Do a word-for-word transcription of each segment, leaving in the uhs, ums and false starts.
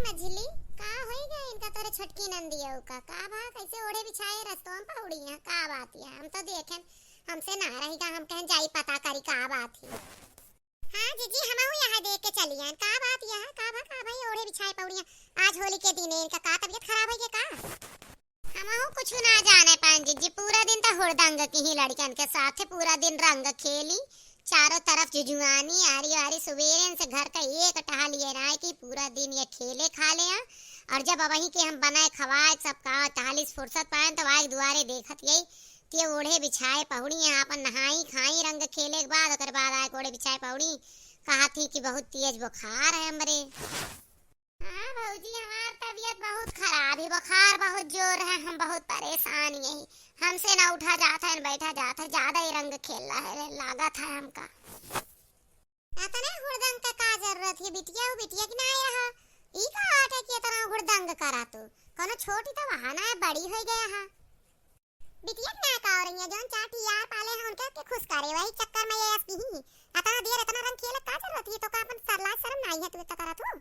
मझली, का होई गए इनका तोरे छोटकी नंदिया का? का बा, कैसे ओढ़े बिछाए रस्तों में पहुड़ी हैं? का बात है? हम तो देखें, हमसे ना रही का, हम कहें जाई पता करी का बात है। हाँ जीजी, हमहू यहाँ देख के चली आन। का बात यह? का बा, का भाई ओढ़े बिछाए पहुड़ी हैं? आज होली के दिन है, इनका का तबीयत खराब है के का? हमहू कुछ ना जाने पाएन जीजी, पूरा दिन तो हुड़दंग की ही लड़कन के साथ पूरा दिन रंग खेली, चारों तरफ जुजुआनी, आरी आरी सुबेरे से घर का एक टहल ये ना है कि पूरा दिन ये खेले खा ले हैं। और जब अबही के हम बनाए खवाए सब का टहली से फुर्सत पाएन तो आए दुआरे देखत यही ते ओढ़े बिछाए पहुड़ी हैं, अपन नहाई खाई रंग खेले के बाद, ओकर बाद आए ओढ़े बिछाए पहुड़ी कहा थी कि बहुत तेज बुखार है हमरे। हाँ भौजी, हमार तबीयत बहुत खराब है, बुखार बहुत जोर है, हम बहुत परेशान यही, हमसे ना उठा जात है, ना बैठा जात है, ज्यादा ही रंग खेल रहा है, लागत है हमका। अतने हुड़दंग का का जरूरत है बिटिया, वो बिटिया की ना आया है, ई का आटे की इतना हुड़दंग करा तू, कोनो छोटी तो वहाँ ना है, बड़ी हो गया है। बिटिया के ना का हो रही है, जौन चार ठियार पाले हैं उनके के खुश करे, वही चक्कर में ये अस की ही। अतना देर अतना रंग खेले का जरूरत है, तो का अपन सरलाज शर्म नाही है तू इतना करत हो?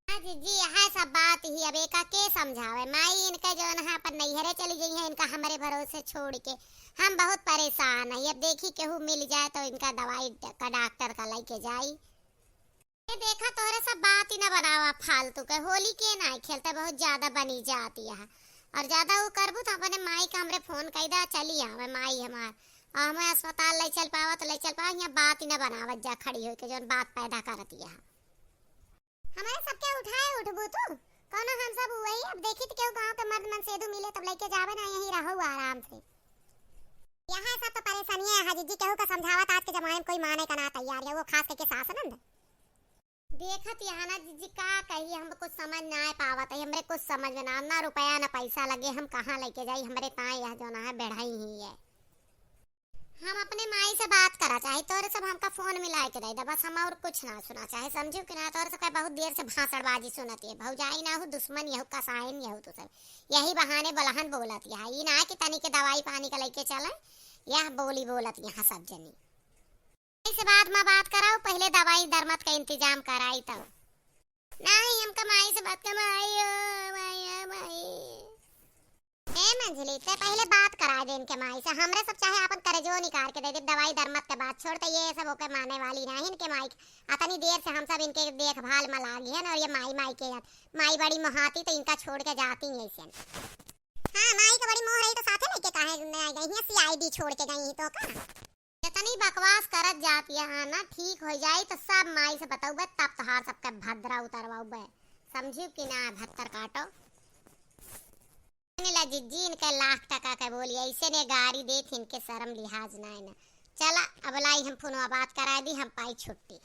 हाँ जीजी, यह सब बात ही अब एका के समझावे, माई इनका जौन है अपन नैहरे चली गई है, इनका हमरे भरोसे छोड़ के हम बहुत परेशान है। अब देखी केहू मिल जाए तो इनका दवाई ड-, का डॉक्टर का लेके जाई। ये देखा, तोहरे सब बात ही ना बनावा फालतू के, होली के ना खेलते, बहुत ज्यादा बनी जाती है। और ज्यादा वो करबू तो अपने माई का हमरे फोन कई दा, चली आवे माई हमार, और हमें अस्पताल ले चल पावा तो ले चल पावा, यहाँ बात ही ना बनावत जा खड़ी होके, जौन बात पैदा करती है। हमारे सबके उठाए उठबू तू, कौनो हम सब वही, अब देखी तो केहू गाँव के मर्द मनसेदू मिले तब लेके जावे ना, यहीं रहो आराम से। यहाँ सब तो परेशानियाँ है जीजी, केहू का समझावत आज के जमाने में कोई माने का ना तैयार है, वो खास करके सास नंद। देखत यहाँ ना जीजी का कही, हम कुछ समझ ना आए पावत है, हमरे कुछ समझ में ना, ना रुपया ना पैसा लगे, हम कहाँ लेके जाई, हमरे ताए यह जो ना है बढ़ाई ही है। हम अपने माई से बात करा चाहे, तोरे सब हमका फोन मिलाए के दे दे, बस हम और कुछ ना सुना चाहे, समझू कि ना? तोरे सब का बहुत देर से भाषणबाजी सुनत है, भौजाई ना हो, दुश्मन यहू, कसाइन यहू तू सब, यही बहाने बलहन बोलत है। ई ना कि तनी के दवाई पानी का लेके चले, यह बोली बोलत यहाँ सब जनी। माई से बाद में बात कराओ, पहले दवाई दरमत का इंतजाम कराई तब। नहीं, हमका माई से बात कर, माई ओ, माई ओ, माई। ए मंझली, ते पहले बात करा दे इनके माई से, हमरे सब चाहे अपन करेजो निकाल के दे दे, दवाई दरमत के बात छोड़, तो ये सब ओके माने वाली नहीं इनके माई। अतनी देर से हम सब इनके देखभाल में लागी हैं और ये माई माई के जात, माई बड़ी मोहाती तो इनका छोड़ के जाती नहीं ऐसे। हाँ, माई के बड़ी मोह रही तो साथे लेके काहे न आई गई, हियाँ सीआईडी छोड़ के गई तो का? जतनी बकवास करत जात यहाँ ना, ठीक हो जाई तो सब माई से बतौबे, तब तोहार सबके भद्रा उतरवाउबे, समझू कि ना? भत्तर काटो। ला जिज्जी इनके लाख टका के बोली, ऐसे ने गारी देत इनके शर्म लिहाज ना है ना। चला, अब लाई हम फोनवा बात करा दी, हम पाई छुट्टी।